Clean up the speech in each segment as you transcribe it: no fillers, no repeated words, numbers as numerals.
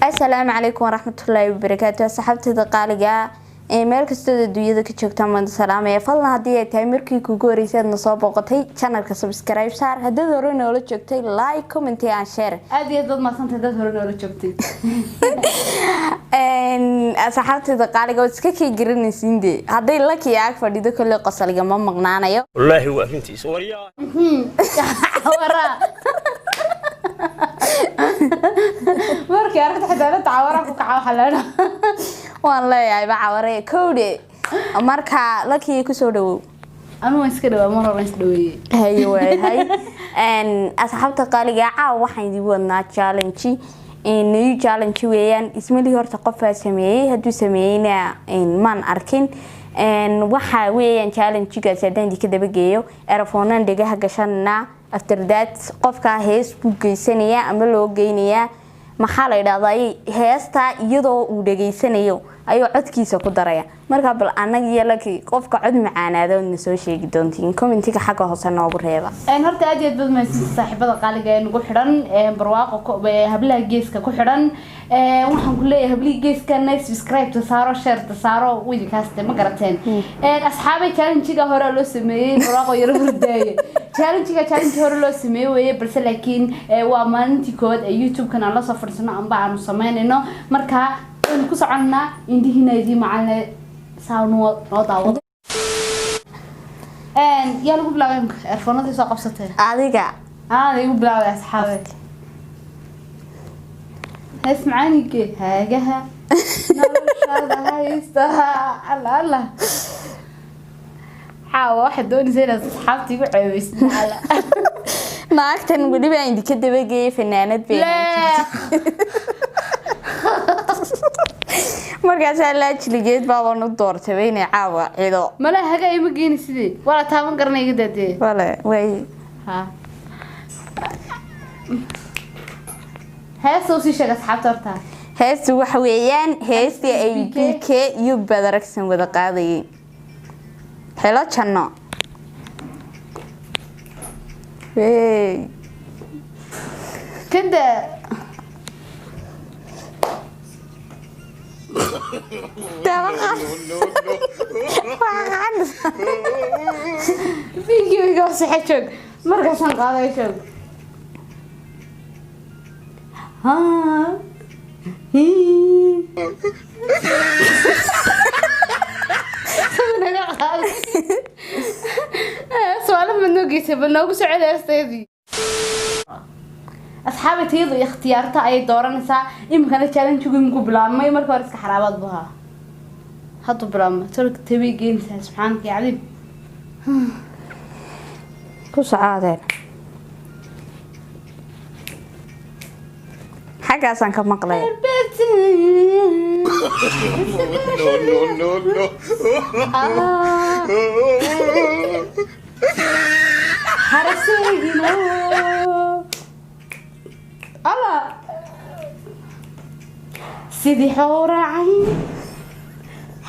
Asalaamu calaykum waraxmatullaahi wabarakaatu. Asxaabteeda qaaliga ee meel kastood adduunyada ka joogtaan, waan salaamaya. Fadlan, haddii ay tahay markii kugu horeysay aad na soo booqatay channelka, subscribe saar. Haddaad hore noola joogtay, like, comment and share. Aad iyo aad baad mahadsantahay dad hore noola joogtay. Asxaabteeda qaaliga, waad iska kay garanaysiin dee, hadday Laki ag fadhido, kolley qosoliga ma maqnaanayo. Wallaahi waa arrintiisa waryaa. Cawaraa markii aragta xitaa cawaraa ku kaca waxaa leedha. Waan leeyahay ba caware kowdhe. Marka Laki, kusoo dhawow. Anigu waan iska dhawaa, mar hore waan is dhaweeyey. Haye, waayahay. Asxaabta qaaliga, caawa waxaan idin wadnaa challenge, new challenge weeyaan. Ismalii horta qofaa sameeyey, hadduu sameeyeyna maan arkin. Waxa weeyaan challengegaas, haddaan idinka dabageeyo, earphonean dhegaha gashanana. After that, qofkaa hees buu geysanayaa ama loo geynayaa, maxaa la idhahdaa, heestaa iyadoo uu dhegaysanayo ayuu codkiisa ku daraya. Marka bal annaga iyo Laki, qofka cod macaanaada na soo sheegi doontiin, commentiga xagga hoose noogu reeba. Horta aad iyo aad baad mahadsantahay saaxiibada qaaliga ee nagu xidhan, Barwaaqo, hablaha geeska ku xidhan. Waxaan ku leeyahay, hablihii geeskana subscribe ta saaro, share ta saaro, widinkaas ma garateen. Asxaabay, challenge-ga hore loo sameeyey, Barwaaqo yaro hurdaaye. Challenge-ga challenge hore loo sameeyey weeye, balse laakiin waa maalintii koowaad ee YouTube-kan aan lasoo fadhiisano amba aanu sameynayno. Marka waynu ku soconnaa, indhihiina idiin macaline saa noo daawado. Yaa lagu bilaabay imka? Earphoneadii soo qabsatee. Adiga. Aada igu bilaabay. Asxaabe, hees macaanige haagaha noloshaada haysta. Alla alla, caawa waxaad doonaysa inaad asxaabta igu ceebeysid alla. Naagtan weliba aan idinka dabageeyay, fanaanad bay ahaan jirtay. Markaasaa laajligeed baaban u doortay inay caawa cido. Mala haga ima geeni sidee, waa la taaban garanay, iga daadee. Wale way. Ha, heesta usii sheeg asxaabta horta. Heestu waxa weeyaan heestii ay BK. BK iyo Badaragsan wada qaadayeen, Helo Janno. Wey. Kada. Dabaqa. Fiigiga wasaxa joog, markaasaan qaaday joog. Ha. Hii. Naga qaaday. Su'aalo ma noo geysay? Bal noogu soo celi heestaydii. Asxaabi, tayadu iyo ikhtiyaarta ayay dooranaysaa. Iminkana challenge-gu iminku bilaabmay. Marka hore iska xaraabaad buu ahaa, hadduu bilaabmay tolka tabay geynaysaa. Subxaanaka ya cadiim. Ku socoodeen, xaggaasaan ka maqlay. No, no, no, no. Haraseegino alla sidii xowracay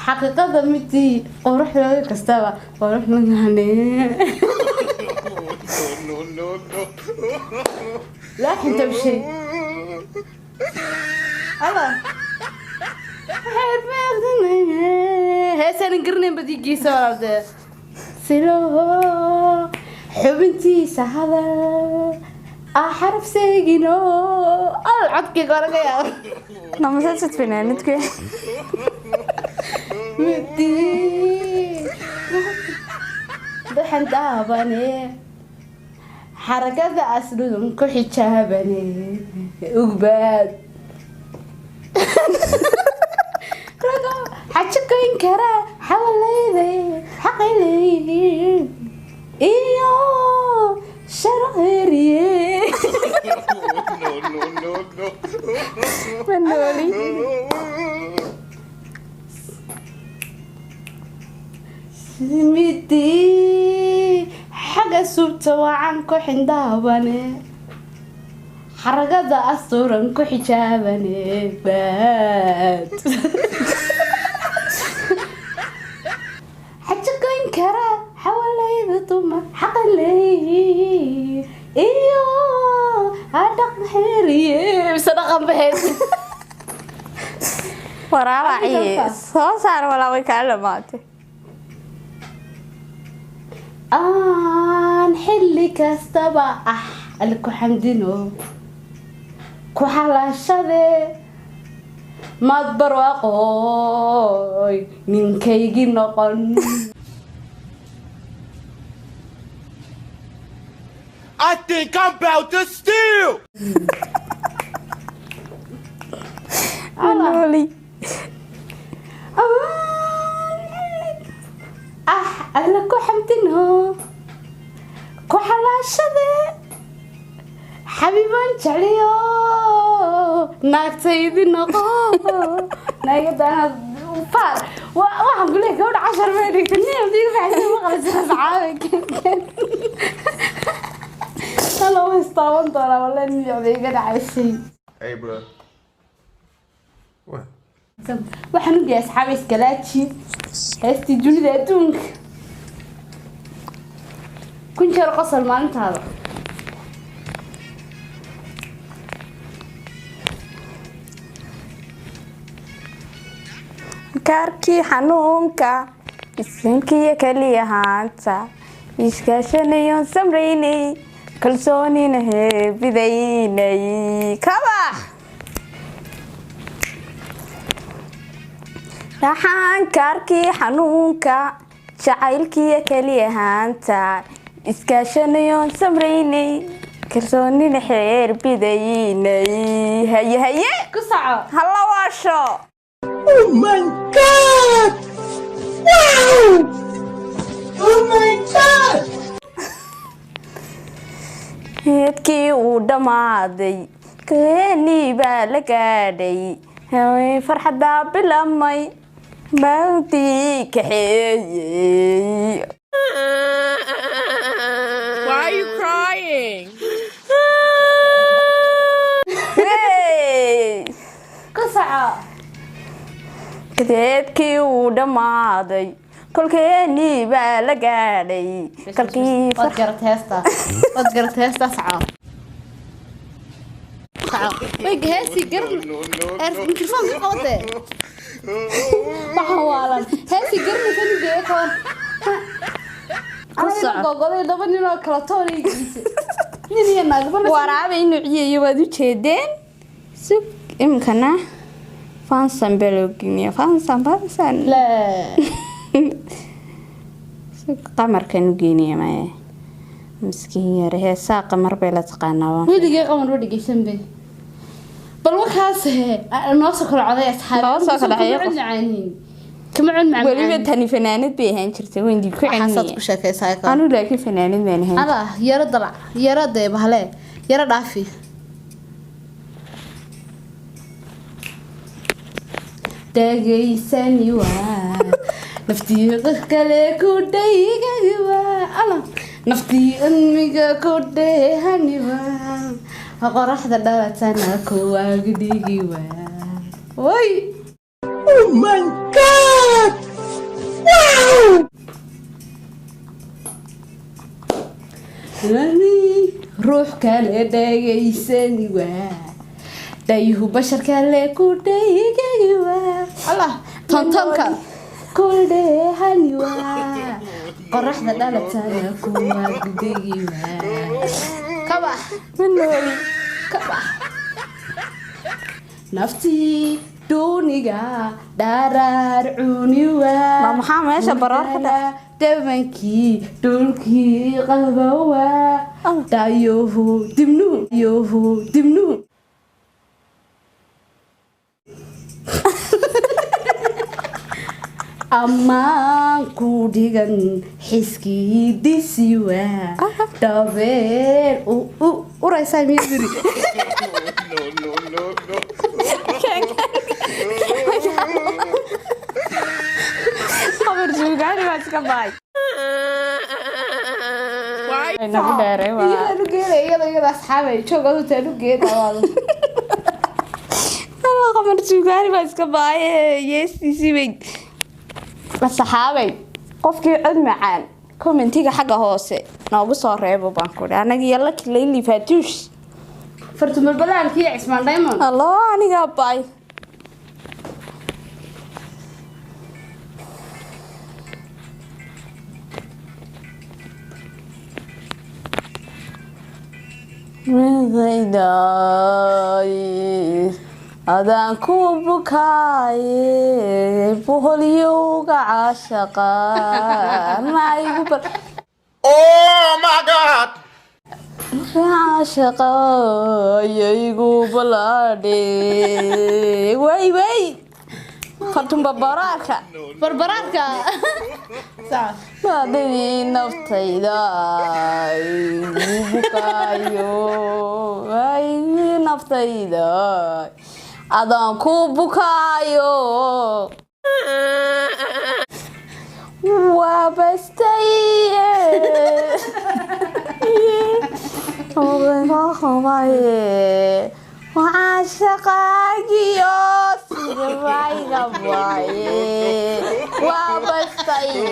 xaqiiqada midii quruxdooda kastaba qurux magane. No, no, no. Laaxin tabshay alla heesaanan garanayn baad ii geysa walaaldee. Silo xubintiisa hadal ah xaraf seegino al codkayga hore ka yaaba. Namasasid fanaanadku. Midii daxan daabane, xarakada asdhudun ku xijaabane, ugbaad rago xajo goyn karaa xawalayday xaqay leeyihiin iyo sharceriye. No, no, no, no. Ma nooli. Midii xagga subta wacan ku xindaabane, xaragada asturan ku xijaabane, baad xajo goyn kara xawalayda dumar xaqa leeyihiin iyo dhaqan xeeriye mise dhaqan baheed. Waraabacii soo saar walaa way kaa dhamaatay. Aan xilli kastaba alle ku xamdino, ku xalaashade, maad barwaaqooy ninkaygii noqon. I think I'm about to steal. Nooli. Alle ku xamdino, ku xalaashade, xabiibaan jecliyo naagtaydi noqo. Naagadaana faar waxaan ku leeyahay gabadha cashar bay dhigtay nin hadii faxsan maqlaysa asxaabe talo way istaaban doonaa wallahi niyocda iga dhacaysay. Hey, bro. What? Waxaan u geeyay asxaabe iskalaaji heestii dunida adduunka kun jeer qosol maalintaada. Kaarkii xanuunka isinkiyo keliyahaanta iskaashanayoon samraynay kalsoonina heebidaynay kabax dhaxaan kaarkii xanuunka jacaylkiyo keliyahaanta iskaashanayoon samraynay kalsoonina xeerbidaynay. Haye haye. Ku soco. Hala waasho. Oh my God! Wow! Oh my God! Heedkii uu dhammaaday keenii baa la gaadhay farxaddaa bilamay bawdii kaxeeyey. Why are you crying? Hey! Ku soco. Kadeedkii uu dhammaaday kolkeenii baa la gaadhay kalkii. Waad garatay heestaa, waad garatay heestaa. Soco soco, way heestii garan mikrofoonka qabate. Waxaan waalan heestii garanaysa nugeeya kawan anaga gogoday laba nin oo kala toonay geysay nin iyo naagba. Waraabay nuuciyeeyo waad u jeedeen. Sug imikana fansan baa loo geynayaa, fansan fansan. La. Sug qamarkan u geynaya maya miskiin yare heesaa qamar bay la taqaanaa waan. Weligay qamar ma dhegeysan be. Bal wakaas noo soo kala coday asxaabi. Noo soo kala coday. Kama cun macaaniin, kama cun macaan. Weliba tani fanaanad bay ahaan jirtay, weyn dib ku waxaasaad celinayaa. Ku sheekaysaa ka. Anu laakiin fanaanad baan ahaan. Ala yaro dalac yaro dee bahale yaro dhaafi. Dhageysani waa naftii qof kale ku dhaygagi waa ala naftii cilmiga ku dheehani waa qoraxda dhalatana ku waagdhigi waa way. Oh my God! Wow! Ruux kale dhageysani waa dhayuhu bashar kale ku dhaygagi waa allah tontonka ku dheehani waa qoraxda dhalatana ku waagdhigi waa kabax. Ma nooli. Kabax naftii duuniga dharaar cuni waa. Ma maxaa meesha baroor ka dhacay? Dhabankii dhulkii qabowa dhayuhu dibnuhu yuhu dibnuhu. Ammaan ku dhigan xiskii dhisiwa dhabeer uraysaa miyadiri. No, no, no, no. Khabar suugaani baa iska baay nagu dheeray waa. Iyada geeda iyada iyada asxaabay joog adu taanu geeda waado. Allah qamar suugaani baa iska baaye yeestiisii bay asxaabay. Qofkii cod macaan commentiga xagga hoose noogu soo reebo baan ku idhi anaga iyo Lucky Layli Faatuush. Fartumal balaalkii Cismaan Diamond. Allo anigaa baay. Midayday adaan ku bukaaye, boholyowga caashaqa ma igu bal. Oh my God! Caashaqa igu balaadhe, way way, Fartun Barbaraarka. Barbaraadka. Sax. Baadhidii naftayda igu bukaayo, ay naftayda adaan ku bukaayo, waa bastaye waxaa shaqaagiyo sida wayga waaye, waa bastaye.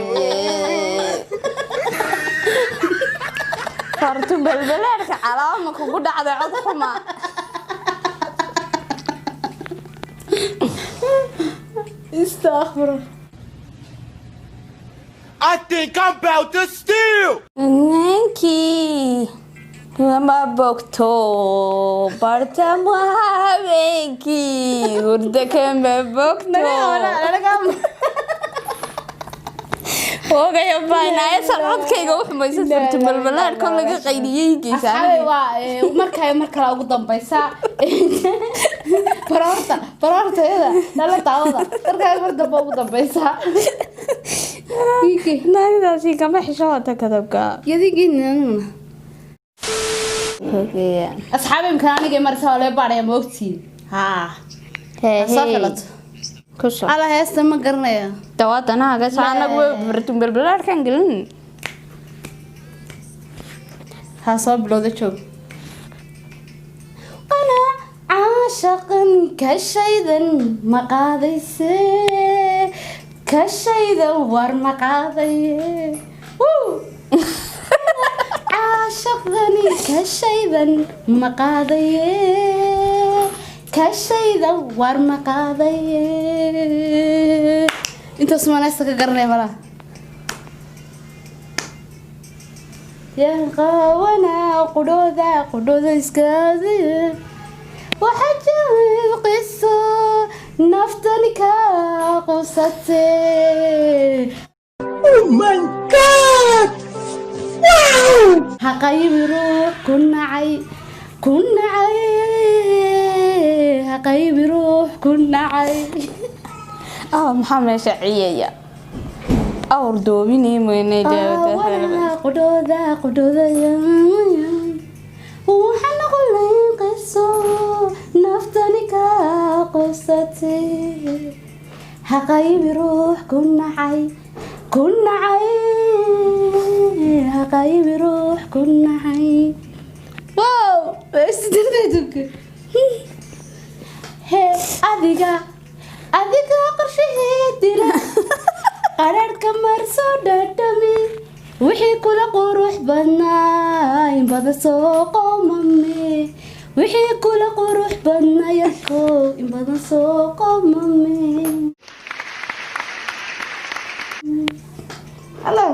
Fartun Belbeleerka, calaama kugu dhacday, cod xuma. Istakfir. I think I'm about to steal! Ninkii lama bogto bartama habeenkii, hurdo kama bogto. Ogayo baynaayasan codkayga u xumaysa, Fartun Belbeleerko laga qayliyey. Asxaabay geesaan. Waa markaa mar kale ugu dambaysa baroorta baroortayada dhala daawada, markaa mar dambe ugu dambaysa. Naagdaasi kama xishoota kadabka. Yadigiina. Asxaabay, imkaan aniga marisa waa lee baadhaya, ma ogtiin? Haa, soo filato. Kusoo Ala, heesta ma garanaya. Dawaadanahaga anagu Fartun Belbeleerkan gelin. Ha soo bilowda, joog. Ana caashaqan ka shaydan ma qaadayse, ka shaydan war ma qaadaye. Wuu! Caashaqdani ka shaydan ma qaadaye, ka shaydan war ma qaadaye. Intaas manaysta ka garanaya malaha. Yaa qaawana qudhooda qudhooda iskaadiye, waxaa jimid qiso naftani ka qusatee. Oh my God! Wow! Haqaybi ruux ku nacay, ku nacay, haqaybi ruux ku nacay. Ah, maxaa meesha ciyaya? Awr doobinay moynay. Qaawana qudhooda qudhooda, waxaa noqonay qiso naftani ka qusatay. Haqaybi ruux ku nacay, ku nacay, haqaybi ruux ku nacay. Wow, hee, adiga adiga qorshahee dila, qadhaadhka marsoo dhadhami, wixii kula qurux badnaa in badan soo qoomame, wixii kula qurux badnaa yarko in badan soo qoomame. Hello.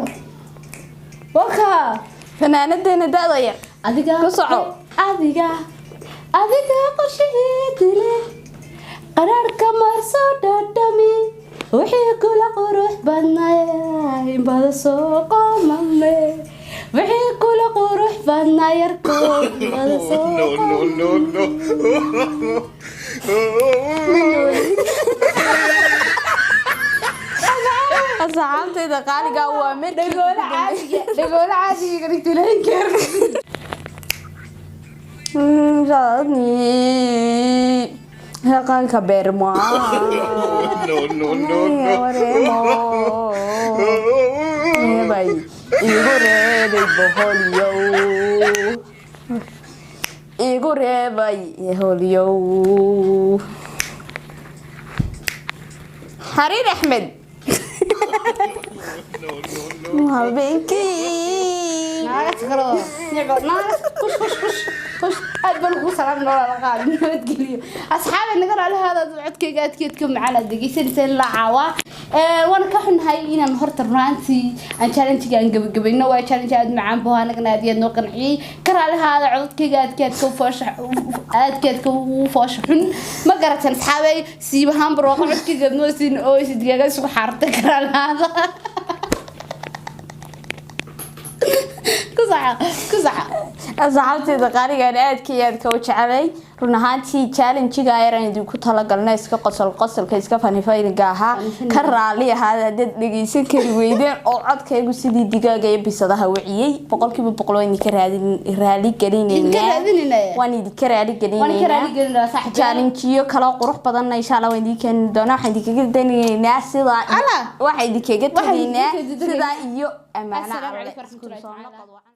Waka. Fanaanadeena da'da yar. Adiga. Ku soco. Adiga adiga qorshahee dile, qadhaadhka marsoo dhadhami, wixii kula qurux badnaa in badan soo qoomame, wixii kula qurux badnaa yarko in badan soo. No, no, no, no. Asxaabtayda qaaliga, waa mid Dhagoolo caadiga, dhagoolo caadiga dhigtilayn. Dhaqanka beerma. No, no, no, no. Reebay igu reebay boholyow, igu reebay holyow. Xariir Axmed habeenkii. Kush kush kush kush, aad baan kugu salaam noolaa qaali, nabadgeliyo. Asxaabi, naga raalihaada, codkayga aadkeedka macaan aad dhegeysanayseen la caawa. Waan ka xunnahay inaan horta runaantii aan challenge-ga aan gabagabayno. Waa challenge aad macaan buu anagana aad iyo aad noo qanciyey. Ka raalihaada codadkayga aadka aadka u foosha, aadka aadka u foosha xun, ma garatan asxaabay? Siib ahaan Barwaaqo codkayga aad moosiin oo is digaaga isugu xaartay. Ka raalihaada. Ku saxa, ku saxa. Asxaabteyda qaaligaan aadka iyo aadka u jecelay, run ahaantii challenge-ga ayaan idinku talagalna, iska qosol qosolka, iska fanifayniga ahaa. Ka raali ahaada haddaad dhegeysan kari weydeen oo codkaygu sidii digaaga iyo bisadaha wiciyey. 100% waan idinka raadin raali Idinka gelinaynaa. Raadinaynaa. Waan idinka raali Waan ka gelinaynaa. raali gelinaynaa, saaxiib. Challenge-yo kaloo qurux badanna insha Allah waan idin keeni doonaa. Waxaan idinkaga danaynaa sidaa Ala! Waxaan idinkaga Waxaan tegaynaa idinkaga tegaynaa. sidaa iyo amaano. Assalaamu Alle. calaykum waraxmatullahi Isku soo tacaala. noqod wacan.